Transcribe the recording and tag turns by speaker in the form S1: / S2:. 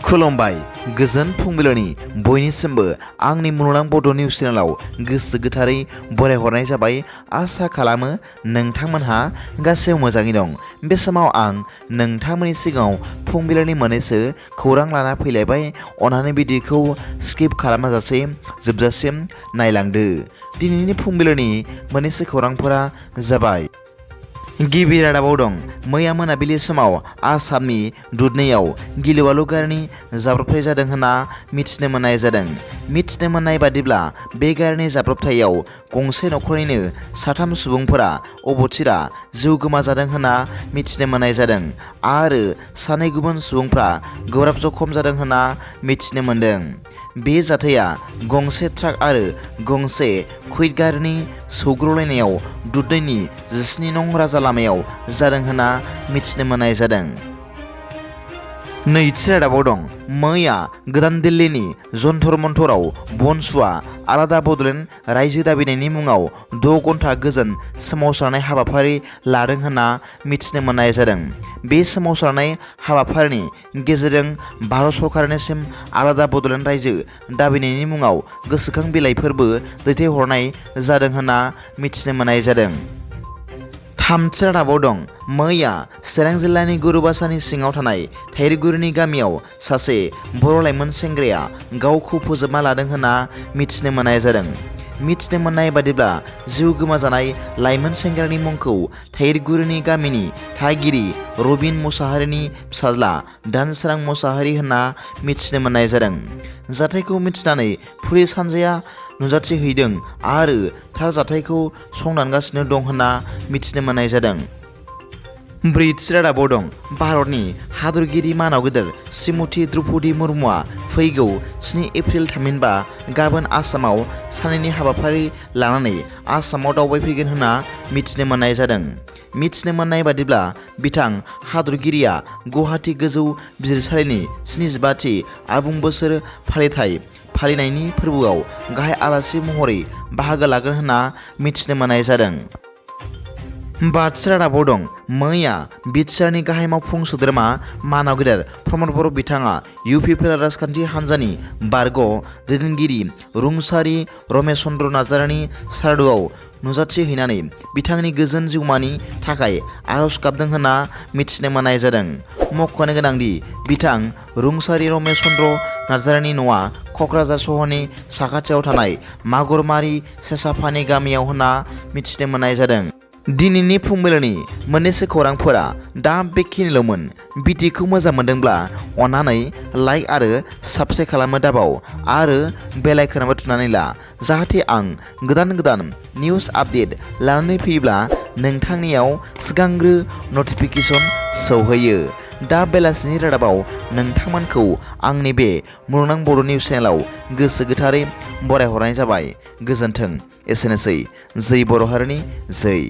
S1: खुलुमबाय गोजोन फुंबिलिनि बयनिसिमबो आंनि मुलुगनां बड' निउस चेनेलाव गोसो गोथारै बरायहरनाय जाबाय। आसा खालामो नोंथांमोनहा गासैबो मोजाङै दं। बे समाव आं नोंथांमोननि सिगाङाव फुंबिलिनि मोननैसो खौरां लाना फैलायबाय। अन्नानै भिडिअखौ स्किप खालामाजासे जोबजासिम नायलांदो। दिनैनि फुंबिलिनि मोननैसो खौरांफोरा जाबाय। गिबि रादाबाव दं। मैया मोनाबिलि समाव आसामनि दुधनैयाव गिलु-बालु गारिनि जाब्रबथाय जादों होनना मिथिनो मोननाय जादों। मिथिनो मोननाय बादिब्ला बे गारिनि जाब्रबथायाव गंसे नखरनिनो साथाम सुबुंफोरा अबथिरा जिउ गोमाजादों होनना मिथिनो मोननाय जादों आरो सानै गुबुन सुबुंफ्रा गोब्राब जखम जादों होनना मिथिनो मोनदों। बे जाथाया गंसे ट्राक आरो गंसे कुइट गारिनि सौग्रावलायनायाव दुधनैनि 17 नं राजा लामायाव जादों होनना मिथिनो मोननाय जादों। नैथि रादाबाव दं। मैया गोदान दिल्लीनि जन्तर मन्तराव बनसुआ आलादा बड'लेण्ड रायजो दाबिनायनि मुङाव 6 घन्टा गोजोन सोमावसारनाय हाबाफारि लादों होनना मिथिनो मोननाय जादों। बे सोमावसारनाय हाबाफारिनि गेजेरजों भारत सरकारनिसिम आलादा बड'लेण्ड रायजो दाबिनायनि मुङाव गोसोखां बिलाइफोरबो दैथायहरनाय जादों होनना मिथिनो मोननाय जादों। थामथि रादाबाव दं। मैया चिरां जिल्लानि गुरुबासानि सिङाव थानाय थाइरगुरिनि गामियाव सासे बर' लाइमोन सेंग्राया गावखौ फोजोबना लादों होनना मिथिनो मोननाय जादों। मिथिनो मोननाय बादिब्ला जिउ गोमाजानाय लाइमोन सेंग्रानि मुंखौ थाइरगुरिनि गामिनि थागिरि रबिन मुसाहारिनि फिसाज्ला दानसोरां मुसाहारि होनना मिथिनो मोननाय जादों। जाथायखौ मिथिनानै पुलिस हान्जाया नुजाथिहैदों आरो थार जाथायखौ संदानगासिनो दं होनना मिथिनो मोननाय जादों। ब्रैथि रादाबाव दं। भारतनि हादरगिरि मानाव गेदेर श्रीमती द्रौपदी मुर्मुआ फैगौ 7 एप्रिल थामहिनबा गाबोन आसामाव साननैनि हाबाफारि लानानै आसामाव दावबायफैगोन होनना मिथिनो मोननाय जादों। मिथिनो मोननाय बादिब्ला बिथां हादरगिरिया गुवाहाटी गोजौ बिजिरसालिनि 75थि आबुं बोसोर फालिथाय फालिनायनि फोरबोआव गाहाय आलासि महरै बाहागो लागोन होनना मिथिनो मोननाय जादों। बाथि रादाबाव दं। मैया बिटिआरनि गाहाय मावफुं सोद्रोमा मानाव गेदेर प्रमद बर' बिथाङा इउपिपिएल राजखान्थि हान्जानि बारग' दैदेनगिरि रुंसारि रमेश चन्द्र नार्जारिनि सारादुआव नुजाथिहैनानै बिथांनि गोजोन जिउमानि थाखाय आर'ज गाबदों होनना मिथिनो मोननाय जादों। मख'नो गोनांदि बिथां रुंसारि रमेश चन्द्र नार्जारिनि न'आ क'क्राझार सहरनि साखाथियाव थानाय मागुरमारि सेसाफानि गामियाव होनना मिथिनो मोननाय जादों। दिनैनि फुंबिलिनि मोननैसो खौरांफोरा दा बेखिनिल'मोन। भिडिअखौ मोजां मोनदोंब्ला अन्नानै लाइक आरो साबस्क्राइब खालामनो दाबाव आरो बेल आइकनआवबो थुनानै ला, जाहाथे आं गोदान निउस आपडेट लानानै फैयोब्ला नोंथांनियाव सिगांग्रो नटिफिकेसन सौहैयो। दा बेलासिनि रादाबाव नोंथांमोनखौ आंनि बे मुलुगनां बड' निउस चेनेलाव गोसो गोथारै बरायहरनाय जाबाय। गोजोन्थों। एसेनोसै। जै बर' हारिनि जै।